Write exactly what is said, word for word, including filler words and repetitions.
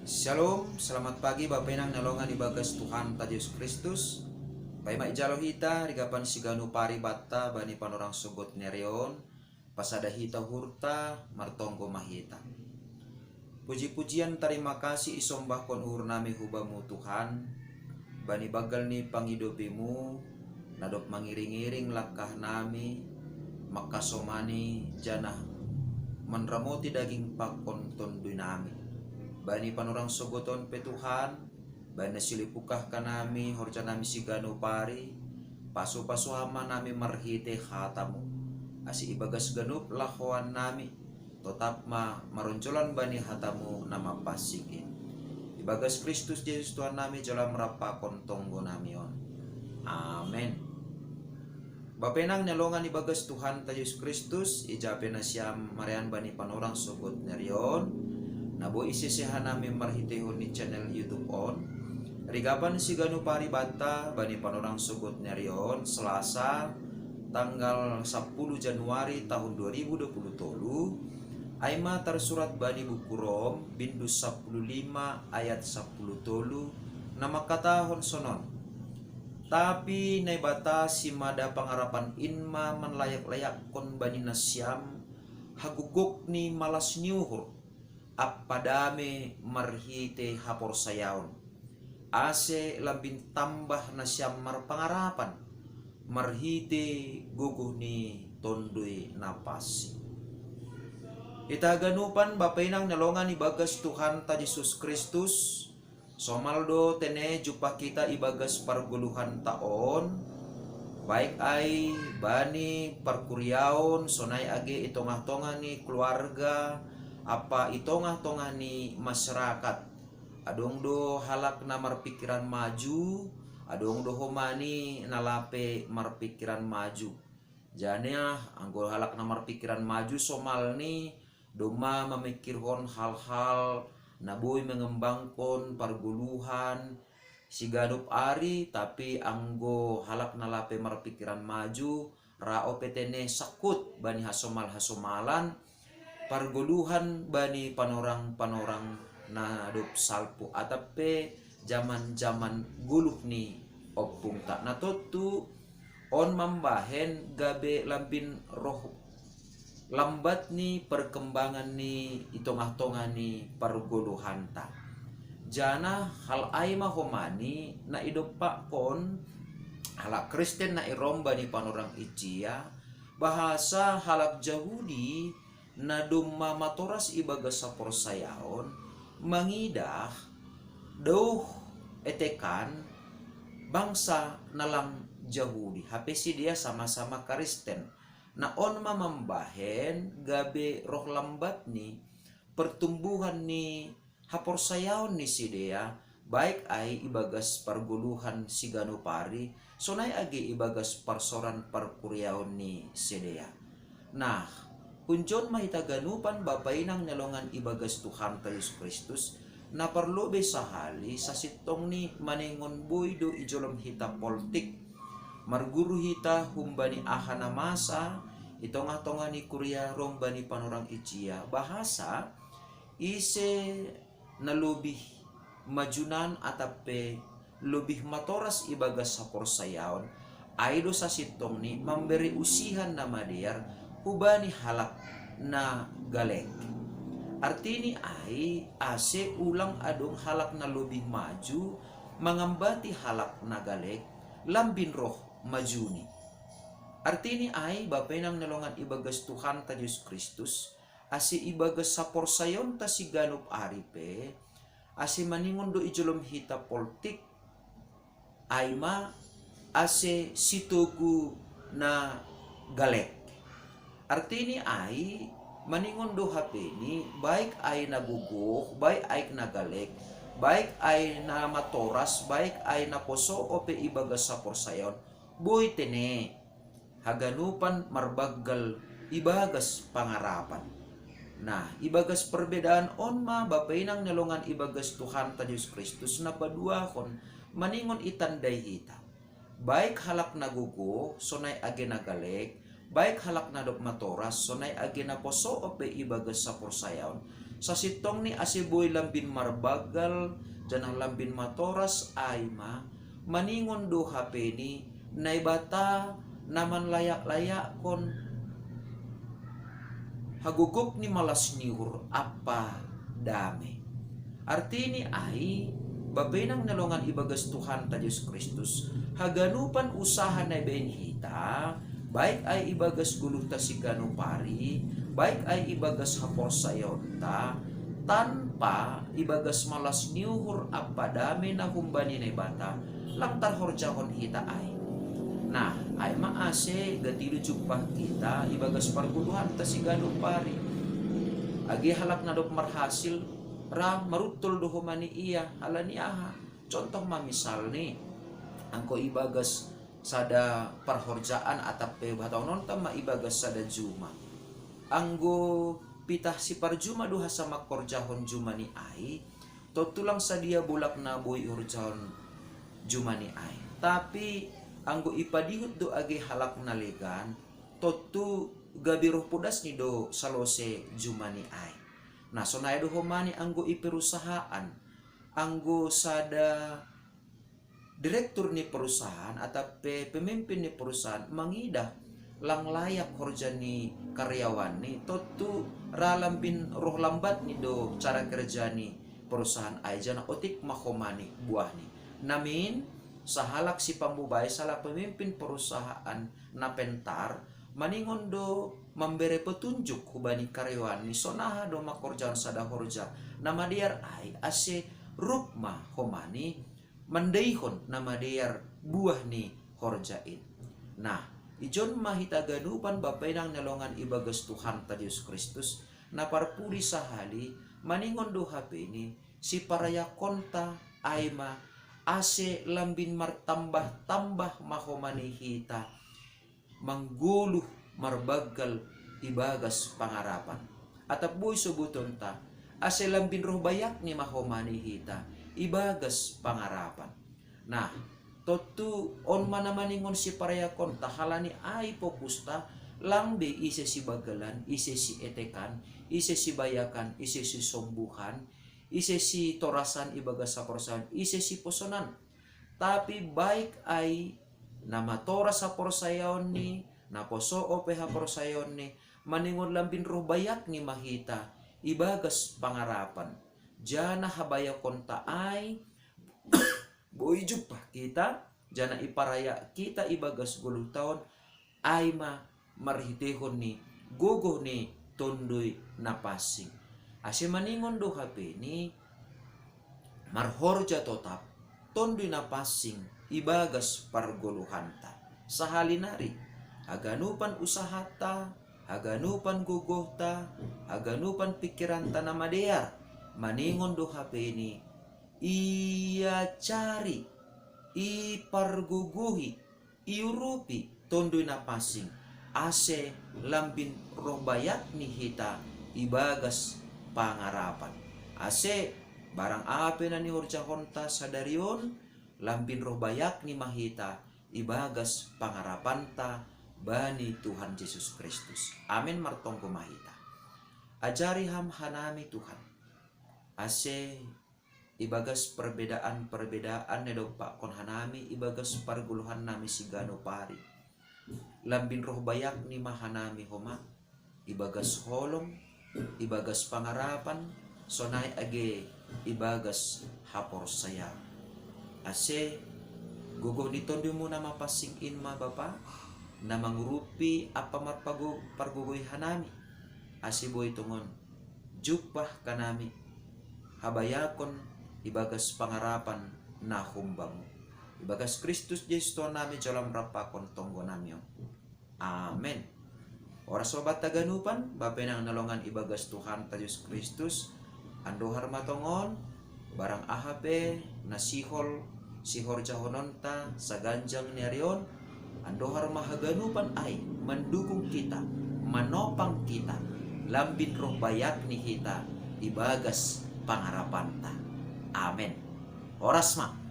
Shalom, selamat pagi Bapenang na longan ibagas Tuhanta Jesus Kristus. Paima ijalo hita rigapan siganu paribatta bani panorang sogot nerion, pasada hita uhurta, martonggo mahita. Puji-pujian tarima kasih isombahkon uhurnami hubamu Tuhan, bani bagal ni pangidobimu, na dob mangiring-iring langkah nami, mangkasomani janah manramoti daging pakon tondui nami. Bani panorang sogoton pe Tuhan, bani na silipukah kanami horja nami siganu pari, pasu-pasu hama nami marhite hatamu, ase ibagas ganup lahoan nami, totap ma maronjolan bani hatamu na mapansingkin. Ibagas Kristus Jesus Tuhan nami jolam rap pakon tonggo nami on. Amen. Bapenang na longan ibagas Tuhanta Jesus Kristus, ijape nasiam marean bani panorang sogot nerion, na boi isese hanami marhitehon ni channel YouTube on. Rigapan siganu paribatta bani panorang sogot nerion, Selasa, tanggal sepuluh Januari tahun dua ribu dua puluh tolu, aima tarsurat bani buku Rom, bindu sepuluh lima ayat sepuluh tolu, na mangkatahon sonon. Tapi Naibata simada pangarapan in ma manlayak-layakkon bani nasiam hagogok ni malas ni uhur, ampa dame marhite haporsayaon, ase lambin tambah nasiam marpangarapan, marhite gogoh ni tondui na pansing. Ita ganupan Bapenang na longan ibagas Tuhanta Jesus Kristus, somal do tene jumpah kita ibagas pargoluhanta on, baik ai bani parkuriaon sonai age i tongah-tongah ni keluarga ampa i tongah-tongah ni masyarakat. Adong do halak na marpingkiran maju, adong do homa ni na lape marpingkiran maju. Janah anggo halak na marpingkiran maju somalni domma mamingkirhon hal-hal na boi mangembangkon pargoluhan siganup ari, tapi anggo halak na lape marpingkiran maju, ra ope tene sangkut bani hasomal-hasomalan pargoluhan bani panorang-panorang na dob salpu atap pe jaman-jaman goluh ni ompungta. Na tontu on mambahen gabe lambin roh lambat ni perkembangan ni i tongah-tongah ni pargoluhanta. Janah hal ai ma homa ni na idompakkon halak Kristen na i Rom bani panorang ijia, bahasa halak Jahudi na domma matoras ibagas haporsayaon, mangidah, douh etekan bangsa na lang Jahudi, hape sidea sama-sama Kristen. Na on ma mambahen gabe roh lambat ni pertumbuhan ni haporsayaon ni sidea, baik ai ibagas pargoluhan siganup ari, sonai age ibagas parsoran parkuriaon ni sidea. Nah, hunjon ma hita ganupan Bapenang na longan ibagas Tuhanta Jesus Kristus, na parlobei sahali sasintongni maningon boi do i jolom hita poltik, marguru hita humbani aha na masa i tongah-tongah ni kuria Rom bani panorang ijia, bahasa ise na lobih majunan atap pe lobih matoras ibagas haporsayaon, ai do sasintongni mambere usihan na madear hubani halak na galek. Artini ai ase ulang adong halak na lobih maju mangambati halak na galek lambin roh majuni. Artini ai Bapenang na longan ibagas Tuhanta Jesus Kristus, ase ibagas haporsayaonta siganup ari pe, ase maningon do i jolom hita poltik, ai ma ase sitogu na galek. Artini ai maningon do hapeni, baik ai na gogoh, baik ai na galek, baik ai na matoras, baik ai na poso ope ibagas haporsayaon, boi tene haganupan marbanggal ibagas pangarapan. Nah, ibagas perbedaan on ma Bapenang na longan ibagas Tuhanta Jesus Kristus na paduahon maningon itandai hita. Baik halak na gogoh, sonai age na galek, baik halak na dob matoras, sonai age na poso ope ibagas haporsayaon, Sasintongni ase boi lambin marbanggal, janah lambin matoras ai ma, maningon do hapeni, Naibata na manlayak-layakkon hagogop ni malas ni uhur ampa dame. Artini ai, bapenang na longan ibagas Tuhanta Jesus Kristus, haganupan usaha na ibaen hita, baik ai ibagas goluhta siganup ari, baik ai ibagas haporsayaonta, tanpa ibagas malas ni uhur ampa dame na humbani Naibata, lang tarhorjahon hita ai. Nah, ai ma ase gatidu jumpah kita ibagas pargoluhanta siganup ari. Age halak na dob marhasil, ra maruntol do homa ni ia, halani aha? Contoh ma misalni, anggo ibagas sada parhorjaan atap pe bahataononta ma ibagas sada juma. Anggo pitah siparjuma do hasa mangkorjahon juma ni ai, tontu lang sadia bolak na boi ihorjahon juma ni ai. Tapi anggo ipadihut do age halak na legan, tontu gabe roh podasni do salose juma ni ai. Nah, sonai do homa ni anggo i perusahaan, anggo sada direktur ni perusahaan atap pe pemimpin ni perusahaan mangidah lang layak horja ni karyawanni, tontu ra lambin roh lambatni do cara kerja ni perusahaan ai, janah otik ma homa ni buahni. Namin, sahalak sipambobai, sahalak pemimpin perusahaan na pentar, maningon do mambere petunjuk hubani karyawanni, sonaha do mangkorjahon sada horja na madear ai, ase rup ma homa ni mandaihon na madear buah ni horja in. Nah, ijon ma hita ganupan bapenang na longan ibagas Tuhanta Jesus Kristus, na parpudi sahali, maningon do hapeni, siparayakkonta ai ma, ase lambin martambah-tambah ma homa ni hita manggoluh marbanggal ibagas pangarapan. Atap boi sobutonta, ase lambin roh bayakni ma homa ni hita ibagas pangarapan. Nah, tontu on ma na maningon siparayakkonta, halani ai fokusta lang be ise sibanggalan, ise sietekan, ise sibayakan, ise sisombuhan, ise sitorasan ibagas haporsayaon, ise siposonan. Tapi baik ai na matoras haporsayaonni, na poso ope haporsayaonni, maningon lambin roh bayakni ma hita ibagas pangarapan. Janah habayakkonta ai boi jumpah kita, janah iparayak kita ibagas goluh taon, ai ma marhiteihon ni gogoh ni Tonduy Napansing. Ase maningon do hapeni, marhorja totap Tonduy Napansing ibagas pargoluhanta. Sahali nari, haganupan usahanta, haganupan gogohta, haganupan pingkiranta na madear, maningon do hapeni, iacari, ipargogohi, iurupi Tonduy Napansing, ase lambin roh bayakni hita ibagas pangarapan. Ase barang aha pe na nihorjahonta sadari on, lambin roh bayakni ma hita ibagas pangarapanta bani Tuhan Jesus Kristus. Amin, martonggo ma hita. Ajari Ham hanami, Tuhan, ase ibagas perbedaan-perbedaan na dompakkon hanami ibagas pargoluhannami siganup ari, lambin roh bayakni ma hanami homa, ibagas holong, ibagas pangarapan, sonai age ibagas haporsayaon. Ase gogoh ni Tonduymu na mapansing in ma, Bapa, na mangurupi ampa marpago-, pargogoi hanami, ase boi tongon jumpah hanami habayakon ibagas pangarapan na humbamu. Ibagas Kristus Jesus Tuhannami, jalo Ham rap pakon tonggonami on. Amen. Oras ma banta ganupan, bapenang na longan ibagas Tuhanta Jesus Kristus, andohar ma tongon, barang aha pe na sihol sihorjahononta saganjang ni ari on, andohar ma haganupan ai mandukung kita, manopang kita, lambin roh bayakni hita ibagas pangarapanta. Amen. Oras ma.